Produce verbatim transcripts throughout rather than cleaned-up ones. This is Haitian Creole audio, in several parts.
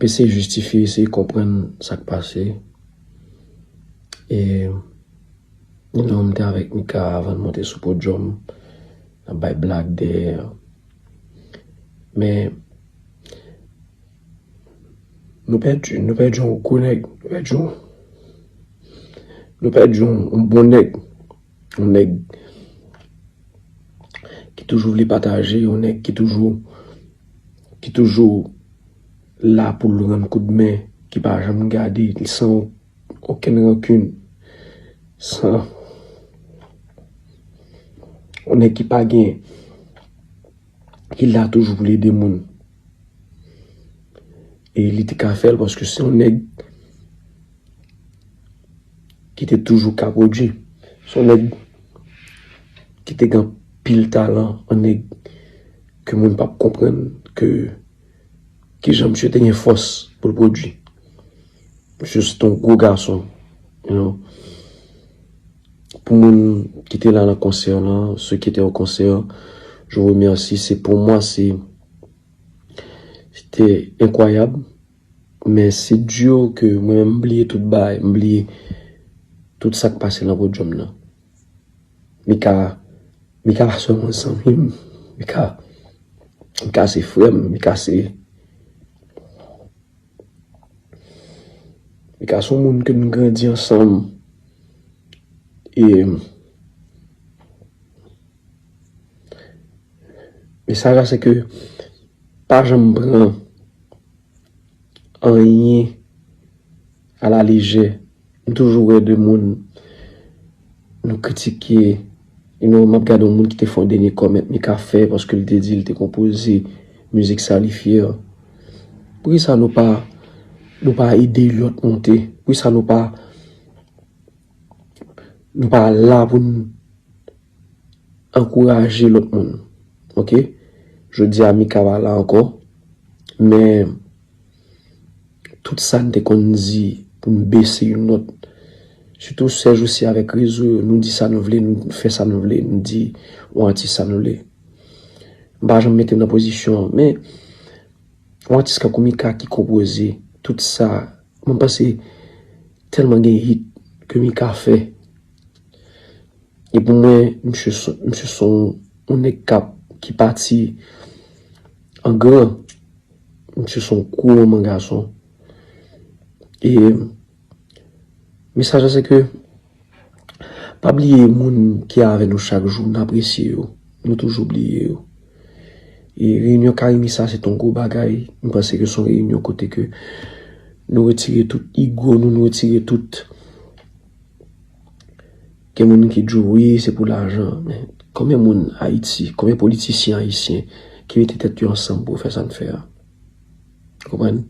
Eseye jistifye, eseye konprann sa k pase. E, you know, m te avèk Mika avan n monte sou podyòm, n ap bay blag dèyè. Men, nou pèdi, nou pèdi yon gwo nèg, nou pèdi yon, nou pèdi yon, yon bon nèg, yon nèg ki toujou vle pataje, yon nèg ki toujou, ki toujou la pou l rann koudmen, ki pa janm gade, li san okenn rankin, san, yon nèg ki pa gen, ki la toujou pou l ede moun. E li te ka fè l paske se yon nèg ki te toujou ka pwodui. Se yon nèg ki te gen anpil talan, yon nèg ke moun p ap konprann ke kijan misye te gen fòs pou l pwodui. Misye se te yon gwo gason, you know. Pou moun ki te la nan konsè lan, ceux qui étaient au concert, je vous remercie. C'est, pour moi, c'est, c'était incroyable. Men se di ke mwen menm m bliye tout bagay, m bliye tout sa k pase nan podyòm nan. Mika, Mika pa sèlman zanmi m, Mika, Mika se frè m, Mika se, Mika se yon moun ke nou grandi ansanm. E mesaj la se ke pa janm pran anyen a la lejè. M toujou wè de moun nou kritike. You know, m ap gade yon moun ki te fè yon dènye comment, Mika fè, paske l te di l te konpoze mizik sa, li fyè. Poukisa nou pa, nou pa ede lòt monte? Poukisa nou pa, nou pa la pou n ankouraje lòt moun? Oke? Jodi a, Mika pa la ankò, men tout sa n te konn di pou n bese yon nòt, sitou sèjousi avèk rezo yo, nou di sa nou vle, nou fè sa nou vle, nou di yon atis sa nou vle. M pa janm mete m nan pozisyon an, men yon atis kankou Mika ki konpoze tout sa, mwen panse tèlman gen hit ke Mika fè. E pou mwen, misye se, misye se yon, yon nèg k ap, ki pati an gran. Misye se yon gwo manman gason. E mesaj la se ke pa bliye moun ki avè nou chak jou, n apresye yo. Nou toujou bliye yo. E reyinyon Karimi sa, se t on gwo bagay. M panse ke se yon reyinyon kote ke nou retire tout ego nou, nou retire tout. Gen moun ki di w, wi, se pou lajan. Men konbyen moun Ayiti, konbyen politisyen ayisyen ki mete tèt yo ansanm pou fè sa n fè a? Konprann?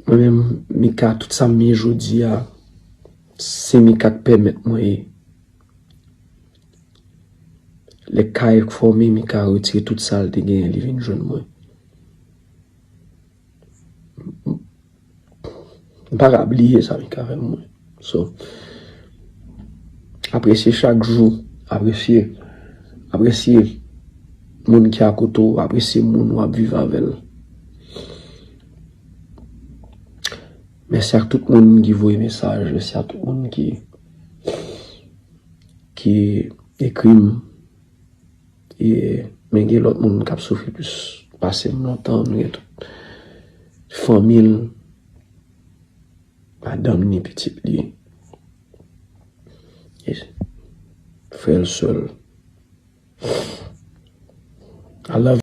Mwen menm, Mika, tout sa m ye jodi a, se Mika k pèmèt mwen ye. Lè kay fòme, Mika retire tout sa l te genyen, li vin jwenn mwen. M pa ka bliye sa Mika fè pou mwen. So, apresye chak jou, apresye, apresye moun ki akote w, apresye moun w ap viv avè l. Mèsi ak tout moun ki voye mesaj, mèsi ak tout moun ki, ki ekri m. E, men gen lòt moun k ap soufri plis pase m lontan, nou gen tout fanmi l, madanm ni, pitit li, e frè l, sè l. I love